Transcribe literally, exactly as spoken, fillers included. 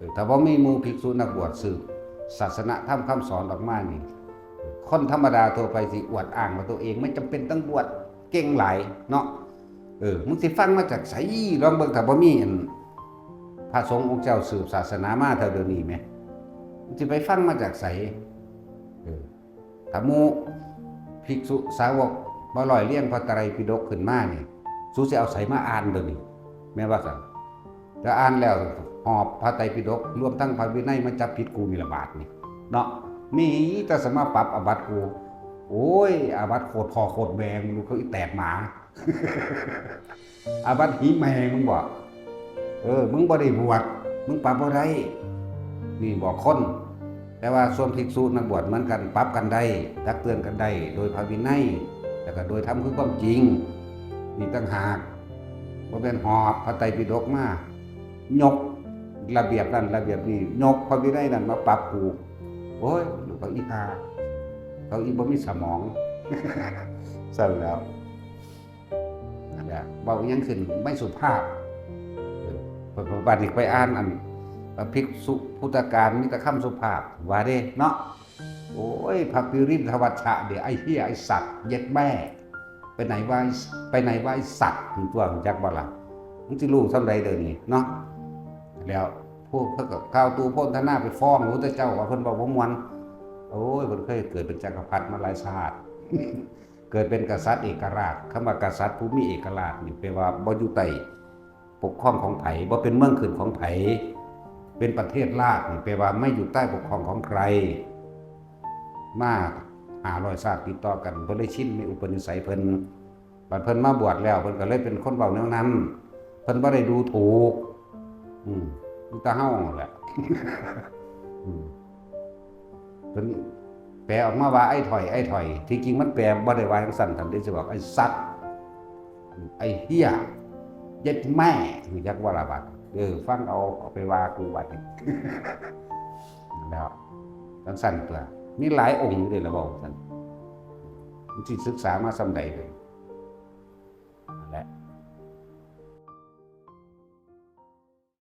เออ ถ้าบ่มีหมู่ภิกษุนักบวชสืบศาสนธรรมคำสอนออกมานี่ คนธรรมดาทั่วไปสิอวดอ้างว่าตัวเองไม่จำเป็นต้องบวช เก่งหลายเนาะ เออ มึงสิฟังมาจากไส ลองเบิ่ง ถ้าบ่มีอันพระสงฆ์องค์เจ้าสืบศาสนามาเท่าเดี๋ยวนี้แหม มึงสิไปฟังมาจากไส เออ ถ้าหมู่ภิกษุสาวกมาร้อยเรียงพระไตรปิฎกขึ้นมานี่ สูสิเอาไสมาอ่านเดี๋ยวนี้ แม่นบ่ซั่น ถ้าอ่านแล้วหอบพระไตรปิฎก รวมทั้งพระวินัยมาจับผิดกูนี่ละบาดนี่ เนาะ มีแต่สมาปรับอาบัติกู โอ้ย อาบัติโคตรพ่อโคตรแม่ มึงดูเขาอีแตกหมา อาบัติหีแม่มึงบอก เออ มึงบ่ได้บวช มึงปรับบ่ได้ นี่บอกคน แต่ว่าส่วนภิกษุนักบวชเหมือนกัน ปรับกันได้ ตักเตือนกันได้ โดยพระวินัย แล้วก็โดยธรรมคือความจริง นี่ต่างหาก บ่แม่นหอบพระไตรปิฎกมา ยกระเบียบนั่นระเบียบนี่ ยกพระวินัยนั่นมาปรับกู โอ้ย ลูกเขาอีห่า เขาอีบ่มีสมอง ซั่นแล้ว นั่นแหละ เว้าอิหยังขึ้นไม่สุภาพ เออ บัดนี้ไปอ่านอัน ภิกษุพุทธการมีแต่คำสุภาพ ว่าเด้เนาะ โอ้ย พระปิรินทวัชชะเดี๋ยว ไอ้เหี้ย ไอ้สัตว์ เย็ดแม่ ไปไหนวะ ไปไหนวะ ไอ้สัตว์ มึงตัวมึงจักบ่ล่ะ มึงสิรู้ส่ำใดเดี๋ยวนี้เนาะ แล้วพวกเพิ่นก็ข่าวตูโพนธนาไปฟ้องพระพุทธเจ้าว่าเพิ่นเว้าบ่ม่วน โอ้ย เพิ่นเคยเกิดเป็นจักรพรรดิมาหลายชาติ เกิดเป็นกษัตริย์เอกราช คำว่ากษัตริย์ผู้มีเอกราชนี่แปลว่าบ่อยู่ใต้ปกครองของไผ บ่เป็นเมืองขึ้นของไผ เป็นประเทศราชนี่แปลว่าไม่อยู่ใต้ปกครองของใคร มาห้าร้อยชาติติดต่อกัน เพิ่นเลยชินในอุปนิสัยเพิ่น บัดเพิ่นมาบวชแล้ว เพิ่นก็เลยเป็นคนเว้าแนวนั้น เพิ่นบ่ได้ดูถูก อืม มีแต่เฮานั่นแหละ อืม เพิ่นแปลออกมาว่าไอ้ถ่อย ไอ้ถ่อย ที่จริงมันแปลบ่ได้ว่าจังซั่น ท่านได้สิบอกไอ้สัตว์ ไอ้เหี้ย เย็ดแม่ รู้จักบ่ล่ะบัด เออ ฟังเอา เอาไปว่ากูบัดนี้ แล้ว จังซั่นตัว มีหลายองค์อยู่เด้ล่ะ เว้าซั่น มันสิศึกษามาส่ำใดเด้อ